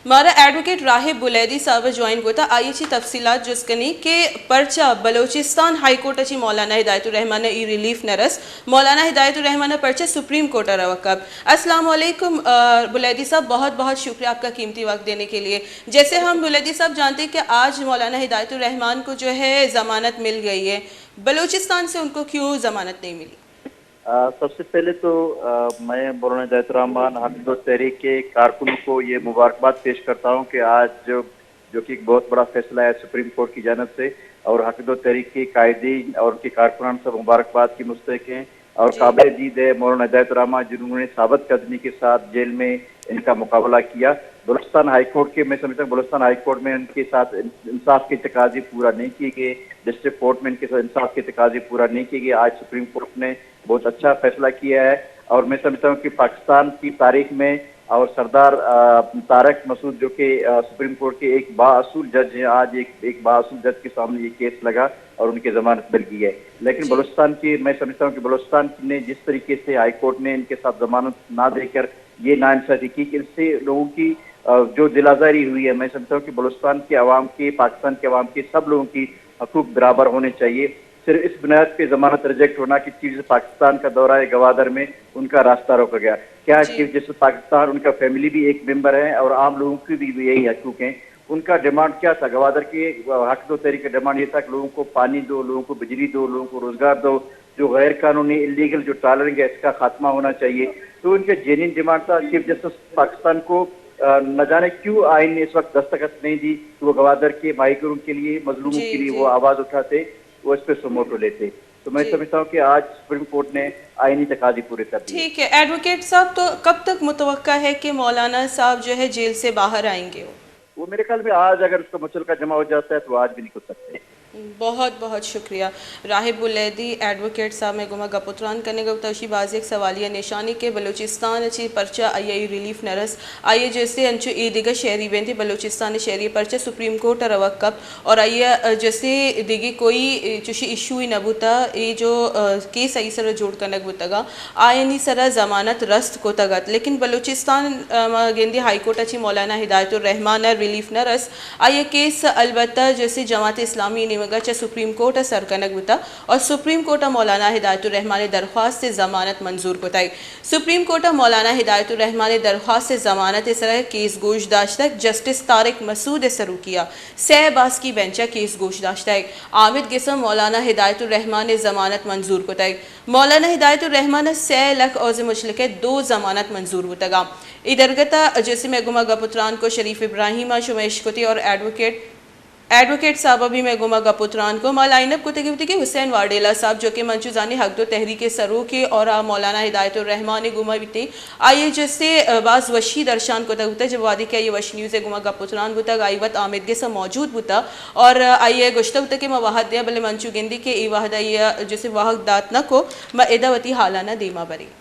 مارا ایڈووکیٹ راہب بلیدی صاحب ءَ جوائن کتا، آئی ءَ چی تفصیلات جست کنی کہ پرچا بلوچستان ہائی کورٹ ءَ چی مولانا ہدایت الرحمان ءَ ای ریلیف نہ رس، مولانا ہدایت الرحمان ءَ پرچا سپریم کورٹ ءَ روگ کپت۔ السلام علیکم، آ، بلیدی صاحب، بہت بہت شکریہ آپ کا قیمتی وقت دینے کے لیے۔ جیسے ہم بلیدی صاحب جانتے کہ آج مولانا ہدایت الرحمان کو جو ہے ضمانت مل گئی ہے، بلوچستان سے ان کو کیوں ضمانت نہیں ملی؟ آ، سب سے پہلے تو، آ، میں مولانا ہدایت الرحمان حق دو تحریک کے کارکنوں کو یہ مبارکباد پیش کرتا ہوں کہ آج جو، جو کہ ایک بہت بڑا فیصلہ ہے سپریم کورٹ کی جانب سے، اور حق دو تحریک کے قائدین اور ان کے کارکنان سب مبارکباد کے مستحق ہیں، اور جی۔ قابل دید ہے مولانا ہدایت الرحمان، جنہوں نے ثابت قدمی کے ساتھ جیل میں ان کا مقابلہ کیا۔ بلوچستان ہائی کورٹ کے، میں سمجھتا ہوں بلوچستان ہائی کورٹ میں ان کے ساتھ انصاف کے تقاضے پورا نہیں کیے گئے، ڈسٹرکٹ کورٹ میں ان کے ساتھ انصاف کے تقاضے پورا نہیں کیے گئے۔ آج سپریم کورٹ نے بہت اچھا فیصلہ کیا ہے، اور میں سمجھتا ہوں کہ پاکستان کی تاریخ میں اور سردار، آ، طارق مسعود جو کہ، آ، سپریم کورٹ کے ایک بااصول جج ہیں، آج ایک، ایک بااصول جج کے سامنے یہ کیس لگا اور ان کی ضمانت مل گئی ہے۔ لیکن جی۔ بلوچستان کی، میں سمجھتا ہوں کہ بلوچستان نے جس طریقے سے ہائی کورٹ نے ان کے ساتھ ضمانت نہ دے کر یہ ناانصافی کی، اس سے لوگوں کی، آ، جو دل آزاری ہوئی ہے، میں سمجھتا ہوں کہ بلوچستان کے عوام کے، پاکستان کے عوام کے سب لوگوں کی حقوق برابر ہونے چاہیے۔ صرف اس بنیاد پہ ضمانت ریجیکٹ ہونا کہ چیف جسٹس پاکستان کا دورہ گوادر میں ان کا راستہ روکا گیا۔ کیا جی۔ چیف جسٹس پاکستان، ان کا فیملی بھی ایک ممبر ہے اور عام لوگوں کی بھی یہی حقوق ہیں۔ ان کا ڈیمانڈ کیا تھا؟ گوادر کے حق دو تحریک کا ڈیمانڈ یہ تھا کہ لوگوں کو پانی دو، لوگوں کو بجلی دو، لوگوں کو روزگار دو، جو غیر قانونی، انلیگل جو ٹرالرنگ ہے، اس کا خاتمہ ہونا چاہیے۔ تو ان کا جینوئن ڈیمانڈ تھا۔ چیف جسٹس پاکستان کو، آ، نہ جانے کیوں آئین نے اس وقت دستخط نہیں دی کہ وہ گوادر کے ماہی گیروں کے لیے، مظلوموں جی، کے لیے جی۔ وہ آواز اٹھاتے، وہ اس پہ سوموٹو لیتے۔ تو میں جی۔ سمجھتا ہوں کہ آج سپریم کورٹ نے آئینی تقاضے پورے کر دیے۔ ٹھیک ہے ایڈووکیٹ صاحب، تو کب تک متوقع ہے کہ مولانا صاحب جو ہے جیل سے باہر آئیں گے؟ وہ میرے خیال میں آج اگر اس کا مچلقہ جمع ہو جاتا ہے تو آج بھی نکل سکتے ہیں۔ بہت بہت شکریہ۔ راہب بلیدی ایڈووکیٹ صاحب مئے گوما گپ و تران کنگ ءَ بوتگ، اشی باز یک سوالیہ نشانے کہ بلوچستان ءَ چی پرچا آئی ءَ ریلیف نہ رس، آئی ءَ جیسے انچو اے دگہ شہری بنت، بلوچستان ءِ شہری پرچا سپریم کورٹ ءَ روگ کپت اور آئی ءَ جیسے دگہ کوئی چوشی ایشو ہی نہ بوتا، اے جو، آ، کیس آئی سر ءَ جوڑ کنگ بوتگ ءَ، آیانی سر ءَ ضمانت رست کتگ ات، لیکن بلوچستان، آ، ما گندی ہائی کورٹ ءَ چی مولانا ہدایت الرحمان ءَ ریلیف نہ رس۔ آئی ءِ کیس البتہ جیسے جماعت اسلامی ءِ نیمگ ءَ چہ سپریم کورٹ ءَ سر کنگ بوتگ اور سپریم کورٹ ءَ مولانا ہدایت الرحمان ءِ درخواست ءِ ضمانت منظور کتگ۔ سپریم کورٹ ءَ مولانا ہدایت الرحمان ءِ درخواست ءِ ضمانت ءِ سر ءَ کیس گوش داشتگ۔ جسٹس طارق مسعود ءِ سروکی ءَ سئے باسکی بینچ ءَ کیس گوش داشتگ۔ آمد گس ءَ مولانا ہدایت الرحمان ءِ ضمانت منظور کتگ۔ مولانا ہدایت الرحمان ءَ سئے لکھ عوض مچلقہ ءِ دو ضمانت منظور بوتگ اَنت۔ اے درگت ءَ جیسے مئے گوما گپ ءُ تران کو شریف ابراہیم ءَ شما اشکتی اور ایڈووکیٹ، ایڈووکیٹ صاحب ءَ بھی مئے گوما گپ ءُ تران کو۔ ما لائن اپ کتگی وتی کہ حسین واڈیلا صاحب جو کہ من چو زانی حق دو تحریک ءِ سروکے اور آ مولانا ہدایت الرحمان ءِ گوما بیتے۔ آئی ءَ جیسے، آ، باز وشی درشان کتگ بوتگ، جب وہدے کہ آئی ءَ وش نیوز ءِ گوما گپ ءُ تران بوتگ، آئی وت آمد گس ءَ موجود بوتگ اور، آ، آئی ءَ گوشتگ بوتگ کہ ما وہد دیاں، بلے من چو گندی کہ اے وہد آئی ءَ جیسے وہد دات نہ کو، ما ادا وتی حالاناں دیما بریں۔